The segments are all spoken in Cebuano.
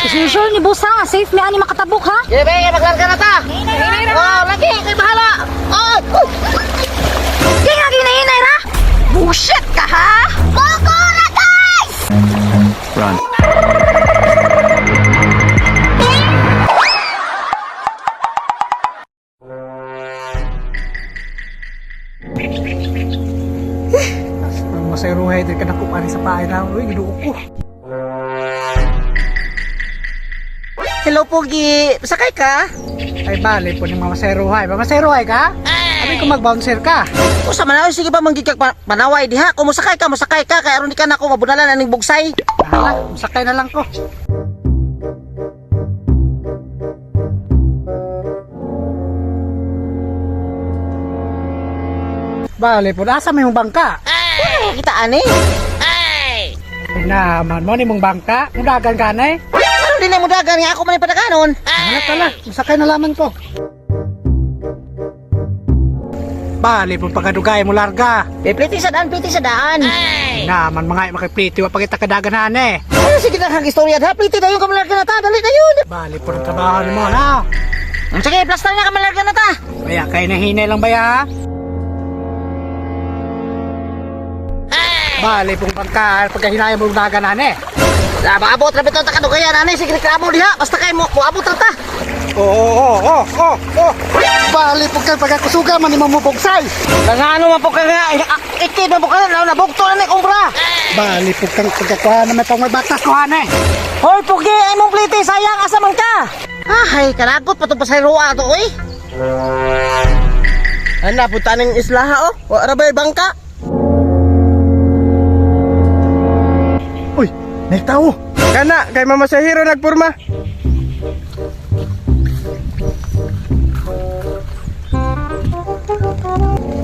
Sure ni boss ha, safe mi ani makatabok ha. Sige, be, maglarga na ta. Oh, lagi, kay bahala. Oh, oh. Kaya nga ginahinay ra. Bullshit ka ha. Boko ra guys! Run. Masayruhay din ka na kupari sa paay na. Uy, ginuo ko. Hello, Pogi. Sakay ka? Ay, bali po ni Mama Masayruhay. Mama Masayruhay ka? Sabi ko mag-bouncer ka. Usa man ay, sige pa manggigag panaway diha. Kung mosakay ka, mosakay ka kay aron di ka nako mabunalan aning bugsay. Bahala, masakay na lang ko. Bali po, asa may mong bangka? Ay, kita ani. Ay naman mo ni mong bangka. Mudagan ka na eh. Ano din na mo dagan nga ako man padaganon. Wala tala, masakay na laman ko. Bali po pagkadugay mo larga. Be, pliti sa daan, pliti sa daan. Ay naman mga makipliti wa pagita kadagan eh. Ano sige na kang istorya ha? Pliti dayon ka malarga na ta, dali dayon. Bali po ng trabaho ni mo na. Sige, plaster na ka malarga na ta. Kaya kay nahinay lang ba ya? Bali pong pagka pagkahinay mo dagan eh. Ah, maabot ra bitaw ta kadugayan ani sige reklamo diha. Basta kay mo moabot ra ta. Oo. Bali po kay pagkakusuga man ni mo bugsay. Nangano man po ka nga, ikid man po ka na nabugto na ni kumbra. Bali po kang pagkakuha na may pang may batas ko eh. Hoy, Pugi, ay mong pliti, sayang asa man ka? Ay, kanagot pa itong pasayroa to, oy. Ana, punta ng islaha oh. Wa ra ba'y bangka? Uy, may tao. Kana, kay Mama Sahiro nagpurma.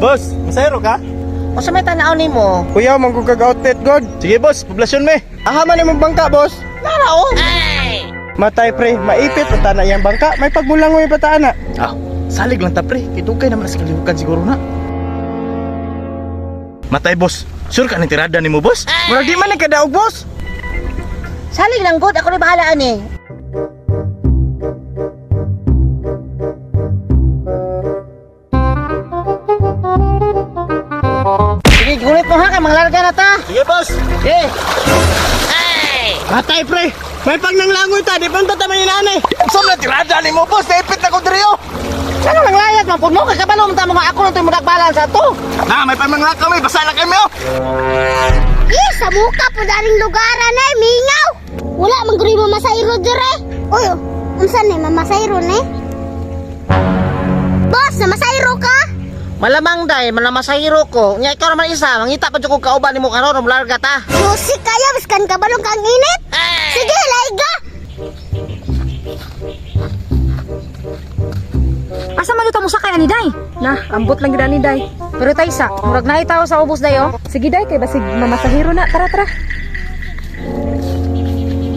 Boss, masayro ka? O sa may tanaw ni mo? Kuya, manggugag outfit god. Sige boss, poblasyon me. Aha man imong bangka, boss. Nara, oh. Matay pre, maipit pa na iyang bangka. May pagmulangoy pa ta na. Ah, salig lang ta pre. Kidugay naman sa kalihukan siguro na. Matay boss. Sure ka ng tirada nimo boss? Murag di man ni kadaog, boss. Salig lang, god. Ako ni bahala, ani. Sige, gulit mo ha, kay manglarga na ta. Sige boss. Sige. Matay pre, may pagnanglangoy ta, di pa ta may inanay. Unsa man tirada nimo boss? Naipit na ko diri oh. Ano lang layag man po mo? Kakabalo mo ta mga ako lang ito yung balance ato. Na, may pamanglakaw may basa na kami oh. Eh, sa muka po daring lugaran eh, mingaw! Wala man guri mamasayro dire. Uy, unsa ni mamasayro ni? Boss, namasayro ka? Malamang day, malamasahiro ko. Nya ikaw naman isa, mangita pa jud kog kauban nimo karon larga ta. Susi kaya, biskan kabalong kang init. Sige, laiga! Asa man mo sakay ani day? Nah, ambot lang gid ani day. Pero taysa, murag naay tao sa ubos day oh. Sige day kay basig mamasahiro na. Tara tara.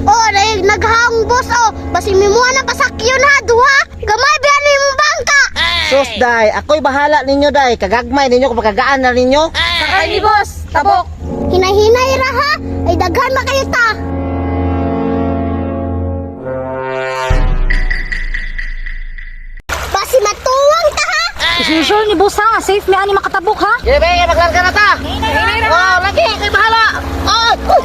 Oh, dahil naghaong boss oh. Basin mimuha na pasakyon ha, duha. Gamay biyan ni mong bangka. Sus day, ako'y bahala ninyo day. Kagagmay ninyo kung pagkagaan na ninyo. Sakay ni boss, tabok. Hinahinay ra ha. Ay daghan ma kayo ta. Basi matuwang ta ha. Sure ni boss ha, safe mi ani makatabok ha. Sige, be, maglarga na ta. Oh, lagi, ako'y bahala. Oh, oh.